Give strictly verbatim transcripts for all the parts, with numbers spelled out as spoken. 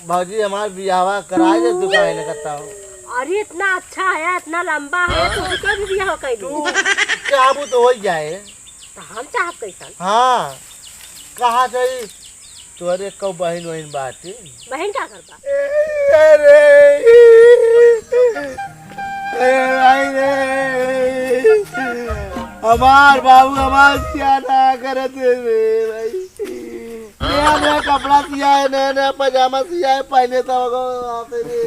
भौजी, हमार बियाहवा कराए दे, तू काहे न करता हो? अरे, इतना अच्छा है, इतना लंबा है, तो उसके भी बियाह कर दो। तू चाहबू तो हो ही जाए। तो हम चाहब कैसन? हाँ, कहा जाई? तोरे कौ बहिन वहिन बाटी? बहिन का करबा? अरे, अरे भाई रे, हमार बाबू हमार सियाना करत रे भाई। नया नया कपड़ा सिया है, नया नया पजामा सिया है, पहने तो होगा वहाँ पे भी।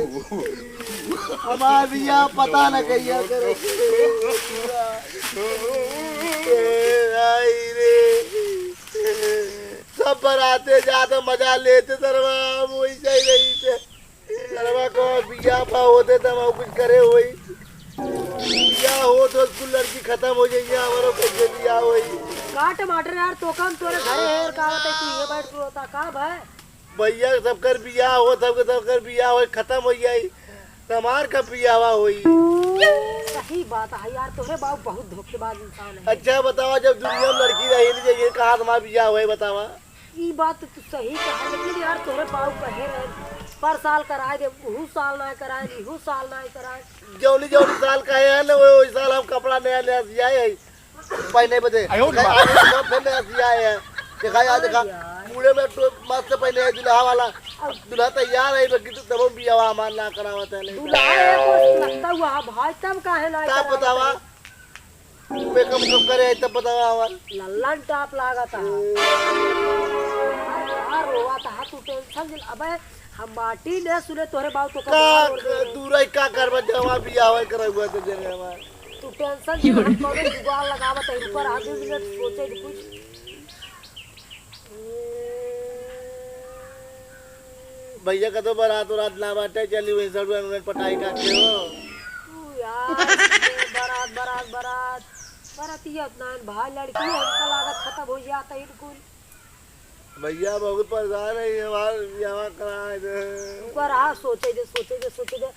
हमार बियाह पता न कहिया करे। ए, आई रे। सब बराते जात मजा लेते सरवा, हम वही सही रही थे। सरवा को बियाह पा होते तो हम कुछ करे होई। बियाह हो तो स्कूल लड़की खत्म हो जाइए, हमारो कैसे बियाह होई? का टमाटर यार, तो काम तोरे घरे है और का होता है, तू ये बैठ के रोता का भाई? भैया, सबकर बियाह हो, सबके, सबकर बियाह हो, खत्म हो जाई, तो हमार का बियाहवा होई? सही बात है यार, तोहरे बाबू बहुत धोखेबाज इंसान है। अच्छा बतावा, जब दुनिया में लड़की रही नहीं जाइए, कहाँ हमार बियाह होई बतावा? ई बात तो तू सही कहा, लेकिन यार तोहरे बाबू कहे रहे, पर साल कराए दे, उहू साल ना कराए, इहू साल ना कराए। जौनी जौनी साल कहे है ना, वही वही साल हम कपड़ा नया नया सियाए है। पहने बदे। आयो रे देखा, बाप। आज हम फिर नया सिया है। देखा यार, देखा, अरे यार। मुड़े में तो मस्त पहने है दुल्हा वाला। अब दुल्हा तैयार है, बाकी तो तब भी हवा हमार ना करावत है, नहीं। दुल्हा है, बस लगता हुआ है भाई, तब काहे ना तब करावत बतावा। है? मेकअप कब करे है, तब बतावा हमार। लल्लन टाप लागत है। अरे यार, रोवा था, तू टेंशन जिन, अबे, हम माटी ने सुने तोहरे बाबू तो का कब बोल रहे हैं? दूरा ही का करबा, जब हमार बियाह है, करबा तो जने हमार। तू टेंशन जिन, हम कौनो जुगाड़ लगावत है, रुको रहा, दो मिनट सोचे दे कुछ। भैया, कतो बारात उरात ना बाटे, चली वही सब उन्हें पटाई काटे हो। तू यार, बारात, बारात, बारात, बारात, ये अपना भाई लड़की है, हमका लागत खत्म हो जाता है इनको। भैया, बहुत परेशान है, ये हमार बियाह करा दे। रुको रहा, सोचे दे, सोचे दे, सोचे दे। ए,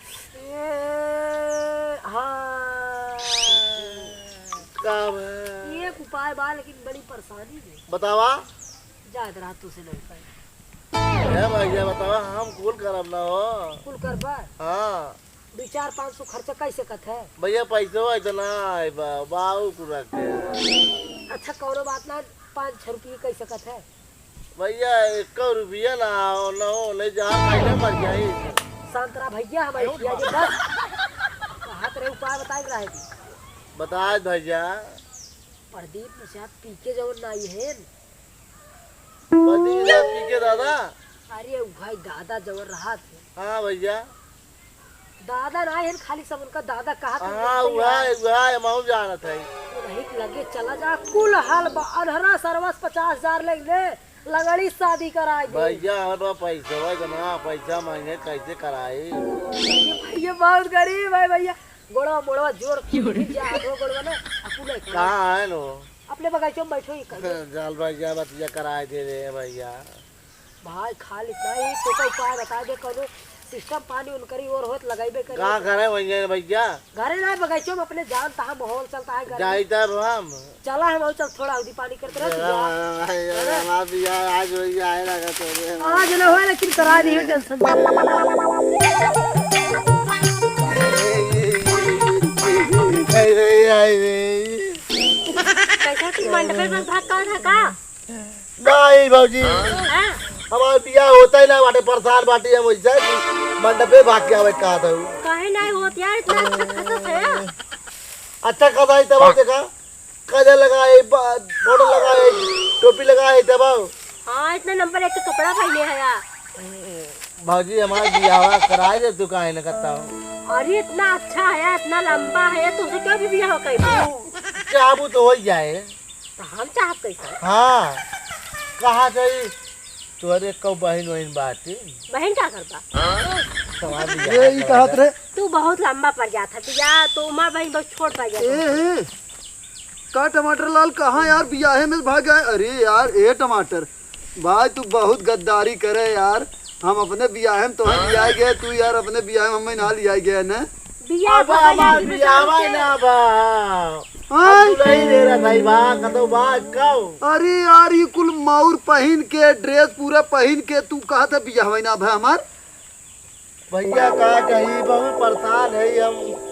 हाँ। का है? एक उपाय बा, लेकिन बड़ी परेशानी है। बतावा। जात रहा, तू से नहीं पाई। ए भैया, बतावा, हम कुल करब ना हो। कुल करबा? हाँ। दो चार पाँच सौ खर्चा कर सकत है। भैया, पैसो इतना है बा, बाऊ को रख के। अच्छा, कौनो बात ना, पाँच छः रुपये कर सकत है। भैया, एको रुपया ना हो, ना हो, नहीं जहाँ खाई ना मर जाई। शांत रहा भैया, हमारे किया जे बस। हाथ रहे उपाय बताए रहे थी। बताए भैया। प्रदीप प्रसाद पी के जवन ना आई है। प्रदीप प्रसाद पी के दादा? अरे भाई दादा जवन रहा थे। हाँ भैया। दादा ना है, खाली सब उनका दादा कहा था, हाँ, उनका वह यार। है, वह है, हम जानत है। उन्हीं के लगे चला जा, कुल हाल बा, अनहरा सरवस पचास हजार ले ले, लंगड़ी शादी कराए दे। भैया, हमारे पास पैसा है, इतना पैसा मांगे, कैसे कराई? ये भैया बहुत गरीब है भैया, गोड़वा मोड़वा जोड़ के गिर जा, हाथवा गोड़वा ना, अपने कहाँ है नो? अपने बगीचों में बैठो ही कर। चल भैया, बतिया कराए दे रे भैया। भाई, खाली इतना ही तो का उपाय बता दे, कौनो सिस्टम पानी उनकरी ओर होत लगाइबे करे। कहाँ घर है वहीं है भैया? घरे ना, बगीचों में अपने जान तहाँ माहौल चलता है घर में। जाई तब हम। चला हम, चल थोड़ा उदी पानी करते रह, तू जा। भाई, हमारा बियाह आज वही आए लगा तो रे। आज ना होए, लेकिन करा दी, टेंशन। कैसे तू मंडपे में भाग कौन है का? नहीं भौजी, हाँ? हमार बियाह होता ही ना बाटे, परेशान बाटी हम वैसे कि मंडपे भाग के आवे का था। काहे नहीं होत यार, इतना अच्छा खासा है। अच्छा खासा है तब देखा, काजल लगाए, बा-, पाउडर लगाए, टोपी लगाए तब। हाँ, इतना नंबर एक का कपड़ा पहने है यार। भौजी, हमार बियाह कराए दे, तू काहे न करता हो? अरे, इतना अच्छा है, इतना लंबा है, तुमसे क्यों भी बियाह कर? चाहबू तो हो ही जाए। तो हम चाहब कैसे? हाँ, कहा जाई? तोहरे कौ बहिन वहिन बाटी? बहिन का करबा? सवाल ये ये ई कहत रहे। तू बहुत लंबा पड़ जात है बियाह, तो उमा बहिन बहुत छोट पड़ जात ए, है। ए, का टमाटर लाल, कहाँ यार बियाहे में भाग गए? अरे यार, ए टमाटर, भाई, तू बहुत गद्दारी करे यार। हम अपने बियाहे में तोहे लियाए गए, तू यार अपने बियाहे में हमें ना लियाए गए ने। बियाह अब भवा हमार जाती बियाहवा बचाओ ना बा। हाँ? हम दुलही दे रहा भाई बा, कतो बा, कब? अरे यार, ये कुल मौर पहिन के, ड्रेस पूरा पहिन के तू कहत है बियाहवा ना भा हमार? भइया का कही, बहुत परेशान है हम।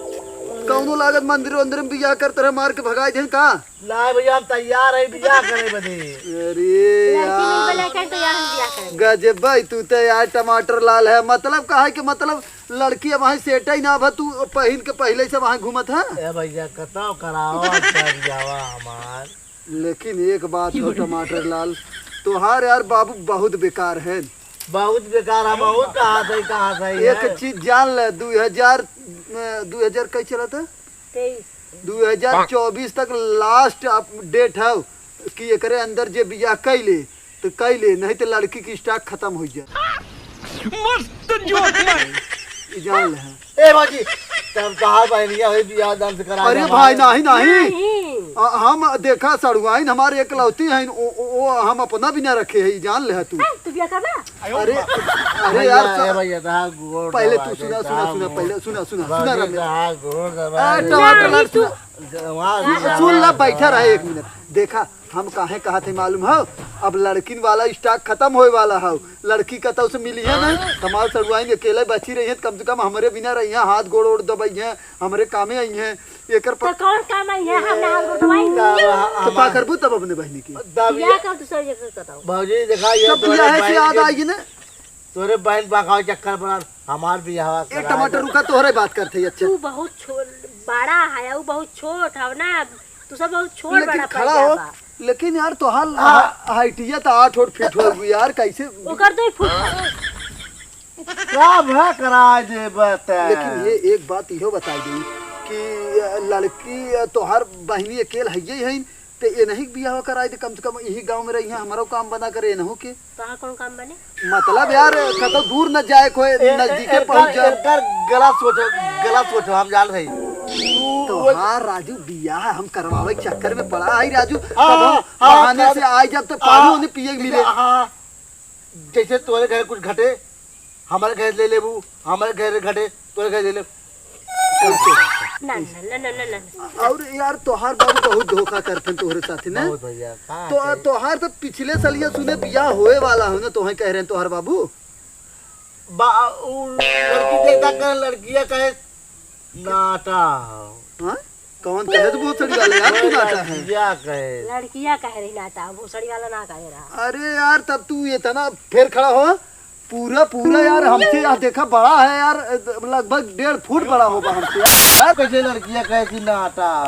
कउनो लागत मंदिर वंदिर में बियाह करत रहे, मार के भगाइ देहें का? नाहीं भइया, हम तैयार है बियाह करे बदे। अरे लड़की नहीं यार। बने के तो यार हम बियाह करेंगे। गजब भाई, तू तो यार टमाटर लाल है। मतलब का है कि मतलब लड़की अब वहीं सेट ही ना भा, तू पहिन के पहिले से वहीं घूमत है। ए भइया, कतौ कराओ अच्छा बियाहवा हमार। लेकिन एक बात हो टमाटर लाल, तोहार यार बाबू बहुत बेकार है। बहुत बेकार है, बहुत कहाँ से, कहाँ से एक है। चीज जान ले, दू हजार, अ, दू हजार कई चलत है? तेईस। दू हजार चउबीस तक लास्ट अपडेट है कि एकरे अंदर जे बियाह कइ ले तो कइ ले, नहीं तो लड़की की स्टॉक खत्म होइ जाए। मस्त जोक मार। ई जान ले। ए भौजी, तब तहार बहनिया होई बियाह दान से करा अरे दे भाई, हमार। नहीं, नहीं। नहीं। आ, हम देखा सड़ुआइन हमारे एकलौती हैं, ओ, ओ, ओ, हम अपना भी ना रखे हैं, ई जान ले तू। हैं, तू बियाह करबा? अरे, अरे भैया, यार, ए स- भैया, तहार गोड़ पहले दबा तू दे, सुना, सुना, तहार सुना, गोड़। पहले सुना, सुना, सुना, भौजी, रमेश। तहार गोड़ दबा ए, दे। टमाटर लाल, नहीं, तू सुना। जवान सुन, सुन ला, बैठा रहे एक मिनट। देखा, हम काहे कहत है मालूम हो? अब लड़किन वाला स्टॉक खत्म होए वाला हो, लड़की कतौ से मिली है ना, हमार सड़ुआइन अकेले बची रही है, कम से कम हमरे बिना रही है, हाथ गोड़ ओड़ दबाई है, हमरे कामे आई है, एकर प- तो कौन काम आई है, हमने हाथ गोड़ दबाई? तब ह-, तो का हमार करबू तब अपने बहनी की? तब बियाह ये कर दूसरा जगह बताओ। भौजी, देखा, ये तब तोरे बियाह से बहन याद के, आएगी ना। तोरे बहन बकावे चक्कर पड़ा, हमार बियाह ए, करा टमाटर दे। रुका, तोहरे बात करते ही, अच्छा। तू बहुत छो-, बड़ा है, वो बहुत छोट है ना, तू सब बहुत छोट लेकिन बड़ा खड़ा पैदा हो, बा। लेकिन यार, तोहार हाँ। हा-, हाइटिया तो आठ ओठ फीट हो गई यार, कैसे? ओकर दो फुट। सब है कराए देबे ते। लेकिन ये एक बात इहो बताई दी कि, अ, लड़की, अ, तोहार बहिनी अकेल हइये हइन, ते एनही के बियाह कराए दे, कम से कम यही गाँव में रही है, हमारो काम बना करे एनहू के। तोहार कौन काम बने? मतलब यार, कतौ दूर न जाए कोई, ए, ए, नजदीके एकर, पहुँच जाओ। एकर गलत सोचो, गलत सोचो, हम जान रही। तू तोहार राजू बियाह हम करवावे के चक्कर में पड़ा है राजू, हाँ, कब हम हाँ, बहाने कर, से आए जब तो हाँ, पानी उन्हें पिए के मिले। हाँ। जैसे तोरे घर कुछ घटे, हमारे घर ले लेबू, हमारे घर घटे, तोरे घर ले लेबू। ना, ना, ना, ना, ना, ना। और यार, तोहार बाबू बहुत धोखा करथन तोहरे साथ, ने? बहुत भैया, का तो, है? तोहार तो पिछले सलिया सुने बियाह होए वाला हो ना, तोहे कह रहे हैं तोहार बाबू। बा-, उ लड़की देखता कर, लड़किया कहे, नाटा हो। हाँ? कौन कहे तो भोसड़ी वाला यार, तू नाटा है। लड़किया कहे। लड़किया कह रही नाटा, भोसड़ी वाला ना कहे रहा। अरे यार, तब तू इतना फेर खड़ा हो, पूरा, पूरा यार, हमसे यार देखा बड़ा है यार, लगभग डेढ़ फुट बड़ा होगा हमसे यार। यार, कैसे लड़किया कहे कि नाटा?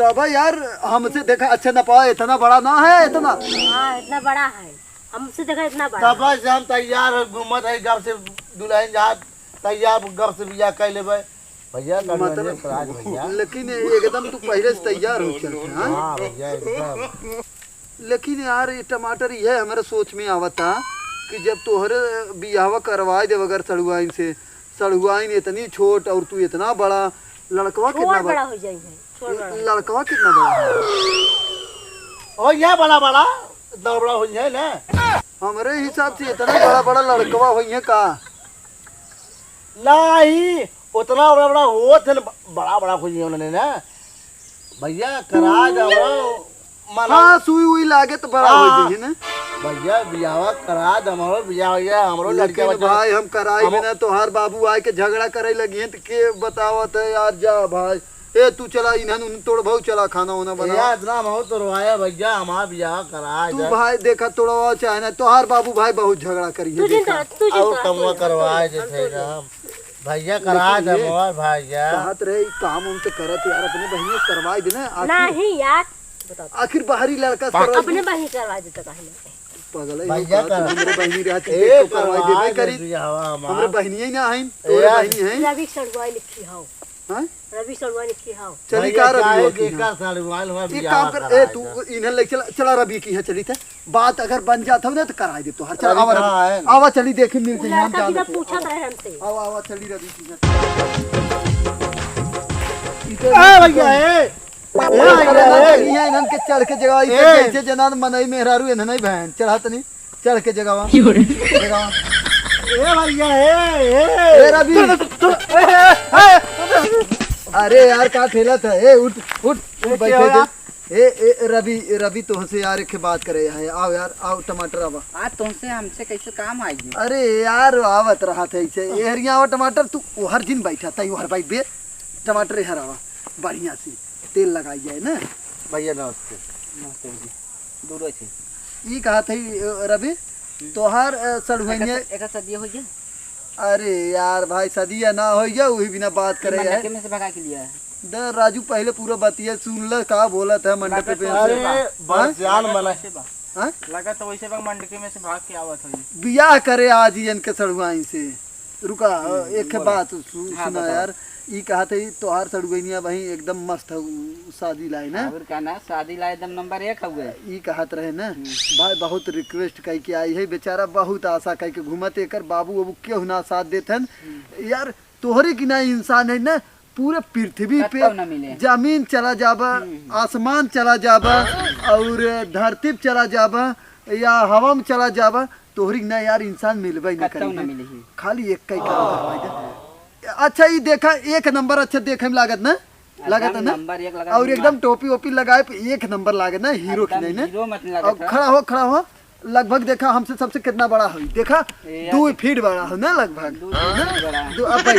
तब यार, हमसे देखा, अच्छा ना पावा, इतना बड़ा ना है, इतना। हाँ, इतना बड़ा है। हमसे देखा इतना बड़ा। तब से हम तैयार हो, घूमत है, घर से दुल्हन जात, तैयार, घर से बियाह कर लेबे। भैया, मतलब, कन्वेंस करा दे भैया। लेकिन एकदम तू पहले से तैयार हो चलते, हाँ? हाँ भैया, एकदम। लेकिन यार, ये टमाटर, ये हमारे सोच में आवता कि जब तोहरे बियाहवा करवाए देब अगर सड़ुआइन से, सड़ुआइन इतनी छोट और तू इतना बड़ा, लड़कवा छोट कितना बड़ा बड़ा? हो जाई है, छोट बड़ा हो जाई। लड़कवा कितना बड़ा है? ओ, ये बड़ा बड़ा, इतना बड़ा हो जाए ना। हमरे हिसाब से इतना बड़ा बड़ा लड़कवा होई है का? नाही, उतना बड़ा बड़ा होत है ना, ब-, बड़ा बड़ा खोजिए उन्होंने ना। भैया, करा दो, मना। हाँ, सुई उई लागे तो बड़ा हो हाँ। जाइए ना। भैया, बियाहवा करा दो, हमरो बियाह हो गया, हमरो लेकिन लड़का बच्चा। भाई, हम कराई हमो- बिना तोहार बाबू आए के झगड़ा करे लगी हैं, तो के बतावत है यार, जा भाई। ए, तू चला, इन्हन उन्हन तोड़ भाऊ, चला खाना वाना ए, बना। इतना हम तो रोवाया भैया, हमार बियाह करा तू दे। भाई देखा, तोड़वा चाहे ना, तोहार बाबू भाई बहुत झगड़ा करी है, तू जिन देखा। तो, तू जिन और तो, कमवा तू जिन करवाए तो, देते तू जिन। राम। भैया करा लेकिन दे ये मोर भैया। कहत रहे, ई काम हम तो करत यार, अपने बहिनी से करवाए देना। आखिर, नहीं यार, बता। आखिर बाहरी लड़का से करवा अपने दे। बहिनी करवा देता काहे ना? पगल है, भैया का बात, हमरे बहिनी रहती ए, तो करवाए करवा देबे दे करी। दिया हवा हमार। हमरे बहिनी ही ना हईन, ए, तोरे यार। बहिनी है। रवि सड़ुआ लिखी हाउ। हाँ? रवि सड़ुआ लिखी हाउ। चली भैया, का रवि चाहे हो की जेकर यहाँ? सड़ुआल हुआ एक बियाह काम कर, करा ए, दे। तू इन्हें ले चला, चला रवि की यहाँ चली थे। बात अगर बन जात हो ना तो कराए दे तोहार। चल, रवि आवा कहाँ रवि। है? आवा चली देखी मिल उ के यहाँ लड़का जान सीधा दे। पूछत रहे हमसे। आवा, आवा, चली रवि की यहाँ। ई तो ए भैया, ए। ए, ए, भैया, करे ना ए। करिए, इन्हन के चढ़ के जगह, ई ए। कैसे जनान मनई मेहरारू, इन्हन नहीं बहन, चढ़ा तनी, चढ़ के जगह। क्यों रे? जगह। ए भैया, ए, ए। ए, रवि। तू, तू, तू, ए, ए, ए। अरे यार, का ठेला था? ए, उठ, उठ, ए, बैठे क्या दे। हुआ? ए, ए, रवि, रवि, तोहसे यार एक बात करे है। आओ यार, आओ टमाटर, आवा। आज तोहसे हमसे कैसे काम आई गए? अरे यार, आवत रहा था ऐसे। एहरिया आवा टमाटर, तू ओहर जिन बैठा, तई ओहर बैठ बे। टमाटर एहर आवा, बढ़िया सी तेल लगाई जाए ना। भैया नमस्ते। नमस्ते भैया। दूर से। ई कहा था, ए, रवि, तोहार, ए, सड़ुआइनिया एकर, एकर सदिया हो गया? अरे यार भाई, सदिया ना हो गया, वही बिना बात करे मंडके है। में से भगा के लिया है। दे राजू, पहले पूरा बतिया सुन ले, का बोलत है मंडप पे। अरे, बस जान मना। हाँ? लगा तो वैसे बा, मंडके में से भाग के आवत होई। बियाह करे आज ही इनके सड़ुआइन से। रुका, हम्म, एक बोला। बात सु-, हाँ, सुना बताओ। यार, ई कहत है, तोहार सड़ुआइनिया भाई एकदम मस्त है, उ शादी लाए ना? और का ना, शादी लाए एकदम नंबर एक हउए। ई कहत रहे ना, हम्म। भाई बहुत रिक्वेस्ट कई के आई है, बेचारा बहुत आशा कई के घूमत, एकर बाबू अबू केहू ना साथ देत हन। हम्म। यार, तोहरे की ना इंसान है ना, पूरे पृथ्वी पे कतौ ना मिले। जमीन चला जाबा, हम्म, हम्म। आसमान चला जाबा, और धरती पे चला जाबा, या हवा में चला जाबा, तोहरी ना यार इंसान मिलबे ना कतौ करी ना है। मिली ही। खाली एक कई काम करवाई दे। अच्छा, ई देखा, एक नंबर अच्छा देखे में लागत ना? एकदम लागत है ना? नंबर एक लागत और ना। एकदम टोपी वोपी लगाए पे एक नंबर लागत ना, हीरो की एकदम नहीं ना? हीरो मत लागत और है। खड़ा हो, खड़ा हो। लगभग देखा हमसे सबसे कितना बड़ा हो, देखा, ए, दो फीट बड़ा हो ना लगभग, दो फीट बड़ा। दो, अब भाई,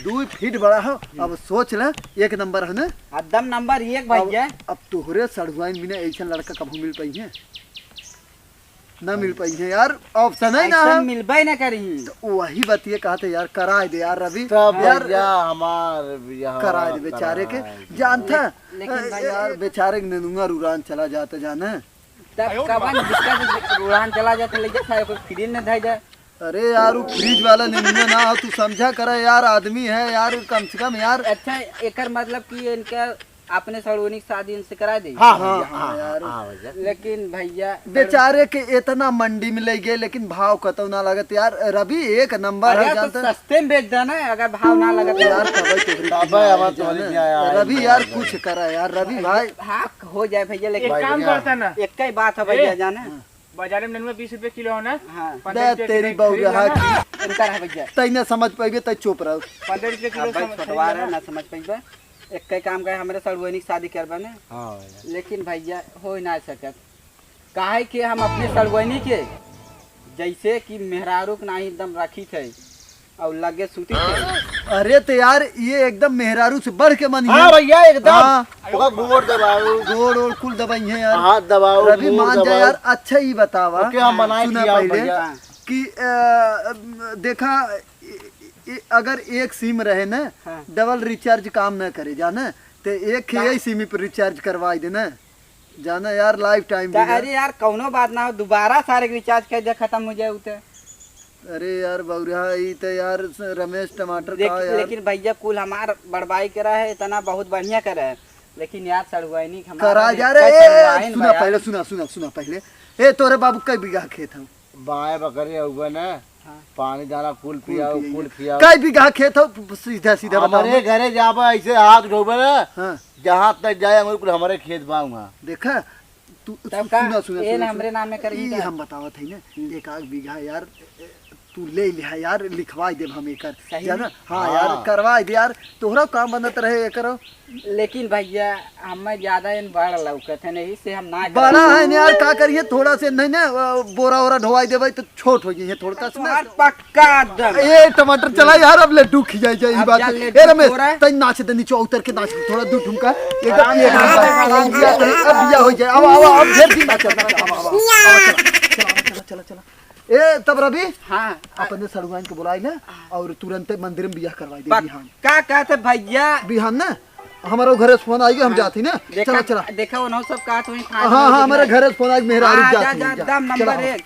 दो फीट बड़ा हो। अब सोच ले, एक नंबर हो ना। एकदम नंबर एक अब, भैया। अब तोहरे सड़ुआइन बिना ऐसा लड़का कभू मिल पाई है? ना मिल पाई है यार, ऑप्शन है ना। ऐसा मिलबे ना करी। तो वही बतिया कहते यार, कराए दे यार रवि। तब यार भैया हमार बियाह कराए दे बेचारे के, कराए दे। जानता ले-, लेकिन ए, भाई यार, बेचारे के नेनुआ रुरान चला जाता जाने। तब कवन दिक्कत, उड़ान चला जात ले जा, सारे कोई फ्रिज में धई दे। अरे यार, वो फ्रिज वाला नेनुआ ना हो, तू समझा करा यार, आदमी है यार, कम से कम यार। अच्छा, एकर मतलब कि इनका अपने सड़ुआइन की शादी इनसे करा दे। हाँ, हाँ, भैया, हाँ, हाँ, यार। हाँ, भैया। लेकिन भैया बेचारे के इतना मंडी में ले गए, लेकिन भाव कतौ ना लगत यार। रवि एक नंबर अरे है, तो जानता है? सस्ते में बेच दे ना, अगर भाव ना लगत तो। यार, तबे तोहरी तबे की आवाज जाने। तोहरी क्या यार, रवि यार, यार, कुछ करा यार, रवि भाई। हाँ, हो जाए भैया, लेकिन एक काम करता ना। एक ही बात है भैया, ए, जाने। हाँ। बाजारे में नेनुआ बीस रुपए किलो हो ना? हाँ। पन्द्रह दे रुपए तेरी किलो बहू खरीद रहा लेना। की। उनका रहा भैया। तै ना समझ पाइबे, तै चुप रहो। पन्द्रह रुपए किलो अब भाई समझ, छोटवा खरीद रहे, लेना। ना समझ पाइबे। एक ही काम करे, हमरे सड़ुआइन की शादी करबे ना। हाँ भैया। लेकिन भैया, हो ही ना सकत। काहे कि हम अपने सड़ुआइन के जैसे कि मेहरारू के नाही एकदम रखी थे। और लगे सूती थे। अरे तो यार, ये एकदम मेहरारू से बढ़ के मनी हाँ है। भैया, एकदम। हाँ। ओका गोड़ दबाओ। गोड़ ओड़ कुल दबाई है यार। हाथ दबाओ, रवि, मुंह मान जा दबाओ। यार, अच्छा ही बतावा। ओके, हम बनाए सुना खियाओ पहले भैया। कि, अ, देखा, ए-, ए-, अगर एक सिम रहे ना, हाँ। डबल रिचार्ज काम न करे, जाने, तो एक का? यही सिम पे रिचार्ज करवाई देना। जाना यार, लाइफ टाइम का, भी ना। अरे यार, कौनो बात ना हो, दोबारा सारे के रिचार्ज कर दे, खत्म हो जाए उ ते। अरे यार, बौरहा, ई ते यार, स-, रमेश टमाटर लेक-, का यार। लेकिन भैया, कुल हमार बड़बाई करा है, इतना बहुत बढ़िया करा है, लेकिन यार, सड़ुआइनी के हमारा करा भी जा रे, कई ए, सड़ुआइन सुना बा यार। पहले, सुना, सुना, सुना पहले। ए, तोरे बाबू कई बीघा खेत हौ? बाएं बकरे हुए ना, हाँ। पानी दाना कुल कुल पियाओ, पियाइए। कुल खियाओ। कई बीघा खेत हौ? सीधा, सीधा बताओ हमरे ना। घरे जाबा, ऐसे हाथ धोबे ना, हाँ। जहाँ तक जाए, हमरे कुल हमरे खेत बा वहाँ। देखा, तू तब सु-, का? सुना, सुना, ए सुना, ना सुना। हमरे नाम में करी ई का? हम बतावत है ना, हम्म। एक आध बीघा यार, ए, तू ले लिहा यार, लिखवाई देब हम एकर। सही जाना? में? हाँ हाँ। यार, करवाई दे यार, तोहरा काम बनत रहे एकर। लेकिन भैया, हमें ज्यादा इन बड़ लौकत है, नहीं से हम ना बड़ा करब। है ना यार, का करिए, थोड़ा से नहीं ना, अ, बोरा वोरा ढोवाई देबे तो छोट हो गई है थोड़ा सा। तोहार पक्का एकदम। ए, टमाटर चला यार, अब लड्डू खियाई जाए, ई अब बात जा है। लड्डू ए, रमेश, थोड़ा। तई नाच दे, नीचे उतर के नाच, थोड़ा दू ठुमका। एक, आराम से, एक आराम से, आराम से। अब बिया हो जाए, अब, अब, अब ढेर दिन नाच, नाच, अब, अब, अब, अब, चला, चला, चला, चला, चला। ए, तब रवि, हाँ। अपने सड़ुआइन के बुलाई ले हाँ। और तुरंते मंदिर में बियाह करवाई दे बिहान। का कहते भैया? बिहान ना, हमारा घरे से फोन आई, हम हाँ। जाती ना। देखा, चला, चला। देखा, उन्हों सब कहा तो वहीं हाँ, हाँ, हमारे घरे से फोन आई, मेहरारू हाँ, जाती जा, हैं, जा, जा। एकदम नंबर चला। एक।